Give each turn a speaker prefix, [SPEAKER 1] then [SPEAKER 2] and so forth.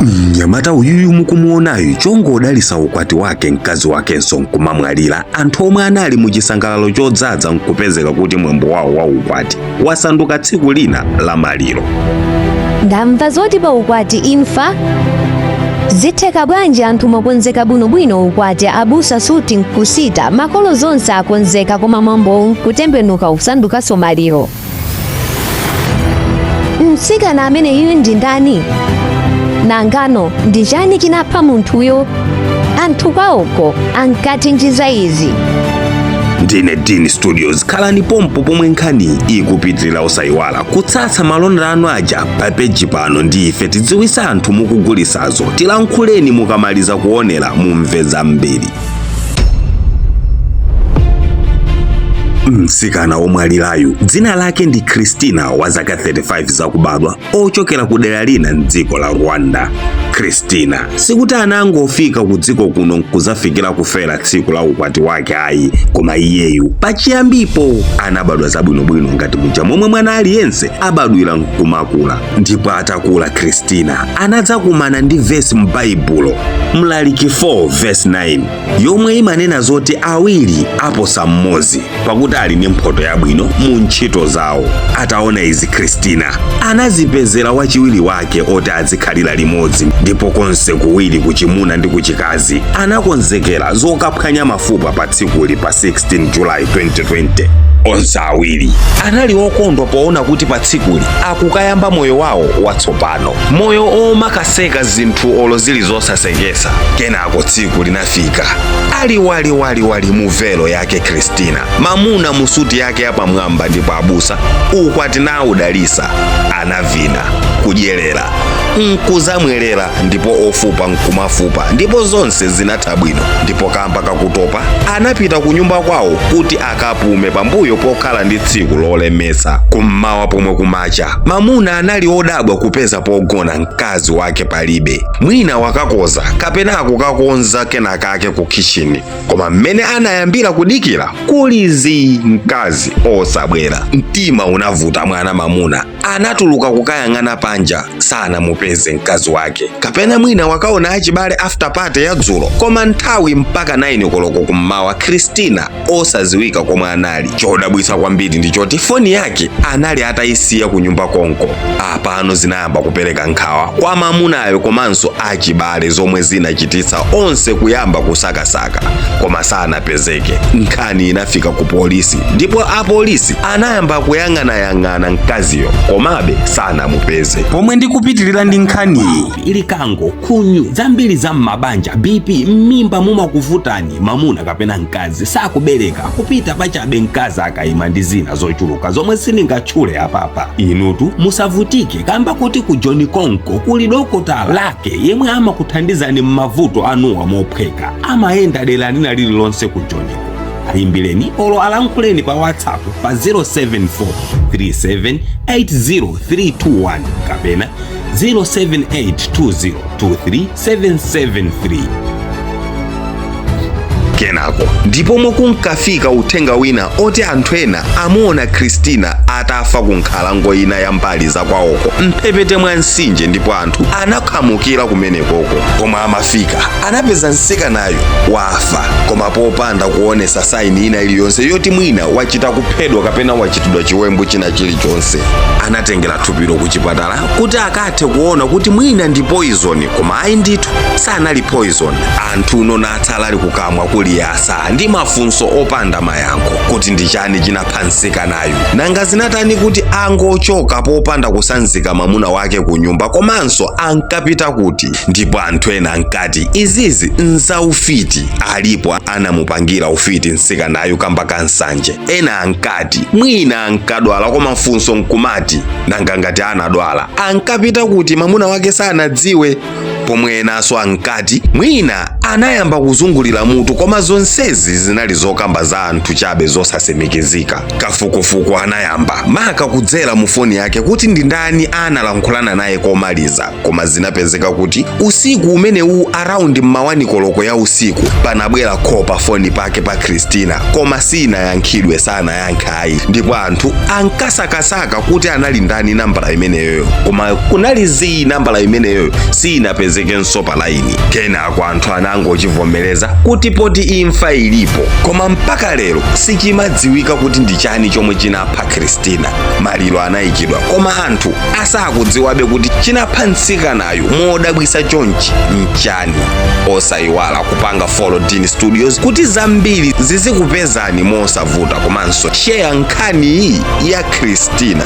[SPEAKER 1] Mnyamata uyuyu mukumuonayu chongodalisa ukwati wake mkazi wakenso nkumamwalira, anthu omwe anali mu chisangalalo chodzaza nkupezeka kuti mwambo wawo wa ukwati wasanduka tsiku lina la maliro.
[SPEAKER 2] Ndamva zoti pa ukwati imfa zitheka bwanji? Anthu mwakonzeka bwinobwino ukwati, abusa suti nkusita, makolo zonse akonzeka, koma mwambo nkutembenuka usandukanso maliro. Mtsikana ameneyu ndi ndani? Nangano ndi chani chinapha munthuyo? Anthu kwawoko ankatinji za izi?
[SPEAKER 1] Ndine Dean Studios, khalani pompo pomwe nkhani ikupitirira. Osayiwala kutsatsa malonda anu aja pa peji pano ndi ife tidziwisa anthu mukugulisazo. Tilankhuleni mukamaliza kuonera mumve zambiri. Mtsikana womwalirayu dzina lake ndi Christina wa zaka 35 zakubadwa, ochokera ku dera lina mdziko la Rwanda. Christina sikuti anangofika ku dziko kuno nkuzafikira kufera tsiku la ukwati wake ayi, koma iyeyu pachiyambipo anabadwa zabwinobwino ngati muja momwe mwana aliyense abadwira nkumakula. Ndipo atakula Christina anadzakumana ndi vesi m'Baibulo, Mlaliki 4 verse 9, yomwe imanena zoti awiri aposa mmodzi pakuti ali ndi mphoto yabwino mu ntchito zawo. Ataona izi Christina anazipezera wachiwiri wake oti azikhalira limodzi, ndipo konse kuwiri kuchimuna ndi kuchikazi anakonzekera zokaphwanya mafupa pa tsikuli pa 16 July 2020. Onse awiri anali okondwa poona kuti pa tsikuli akukayamba moyo wawo watsopano, moyo omakaseka zinthu olo zili zosasekesa. Kenako tsiku linafika, ali waliwaliwali mu velo yake Christina, mamuna mu suti yake yapamwamba, ndipo abusa ukwati naudalisa, anavina, kudyerera, nkuzamwerera, ndipo ofupa nkumafupa, ndipo zonse zinatha bwino. Ndipo kamba kakutopa anapita ku nyumba kwawo kuti akapume pambuyo pokhala ndi tsiku lolemetsa. Kummawa pomwe kumacha, mamuna anali odabwa kupeza pogona mkazi wake palibe. Mwina wakakoza kapena akukakonza kenakake ku kitchen, koma mmene anayambira kudikira kuli zii, mkazi osabwera. Mtima unavuta mwana, mamuna anatuluka kukayang'ana panja, sanamupeze mkazi wake, kapena mwina wakaona achibale after party ya dzulo. Koma nthawi mpaka 9 koloko kummawa, Christina osaziwika komwe anali. Chodabwitsa kwambiri ndi choti foni yake anali atayisiya ku nyumba konko. Apano zinayamba kupereka nkhawa kwa mamunayo komanso achibale, zomwe zinachititsa onse kuyamba kusakasaka, koma sanapezeke. Nkhani inafika ku polisi ndipo apolisi anayamba kuyang'anayang'ana mkaziyo, komabe sanamupeze. Pomwe ndikupitirira ndi nkhaniyi, likango, khunyu, zambiri za m'mabanja, BP, m'mimba mumakuvutani, mamuna kapena mkazi sakubereka, kupita pachabe mkazi akayima, ndi zina zochuluka zomwe sindingatchule apapa, inutu musavutike kamba kuti ku John Konko kuli dokotala lake yemwe amakuthandizani m'mavuto anuwa mophweka. Amayenda dera lina lililonse ku Johniko. Ayimbireni olo alankhuleni pa WhatsApp pa 074 37 80321 kapena 0782023773. Kenako ndipomwe kunkafika uthenga wina oti anthu ena amuona Christina atafa ku nkhalango ina ya mbali za kwawoko mphepete mwa mtsinje, ndipo anthu anakhamukira kumenekoko. Pomwe amafika anapeza mtsikanayo wafa, koma popanda kuonesa saini ina iliyonse yoti mwina wachita kuphedwa kapena wachitidwa chiwembu china chilichonse. Anatengera thupilo ku chipatala kuti akathe kuona kuti mwina ndi poison, koma ayi ndithu, sanali poison. Anthu uno natsala ali kukamwa kuliyasa ndi mafunso opanda mayankho kuti ndi chani chinapha mtsikanayu, nanga zinatani kuti angochoka popanda kusanzika mamuna wake ku nyumba, komanso ankapita kuti? Ndipo anthu ena ankati izizi nzaufiti, alipo anamupangira ufiti mtsikanayu kamba ka nsanje. Ena ankati mwina ankadwala, koma funso nkumati nanga ngati anadwala ankapita kuti mamuna wake sanadziwe? Pomwe enanso ankati mwina Anayamba kuzungulira mutu, koma zonsezi zinali zokamba za anthu chabe zosasimikizika. Kafukufuku anayamba maka kudzera mu foni yake kuti ndi ndani analankhulana naye komaliza, koma zinapezeka kuti usiku umenewu, around mma 1 koloko ya usiku, panabwera call pa foni pake pa Christina, koma sinayankhidwe, sanayankhayi. Ndipo anthu ankasakasaka kuti anali ndani nambala imeneyoyo, koma kunali zii, nambala imeneyoyo sinapezekenso pa line. Kenako anthu anangochivomereza kuti poti imfa ilipo, koma mpaka lero sichimadziwika kuti ndi chani chomwe chinapha Christina. Maliro anayikidwa, koma anthu asakudziwabe kuti chinapha mtsikanayu modabwisa chonchi nchani. Osayiwala kupanga follow Dean Studios kuti zambiri zizikupezani mosavuta, komanso share nkhani iyi ya Christina.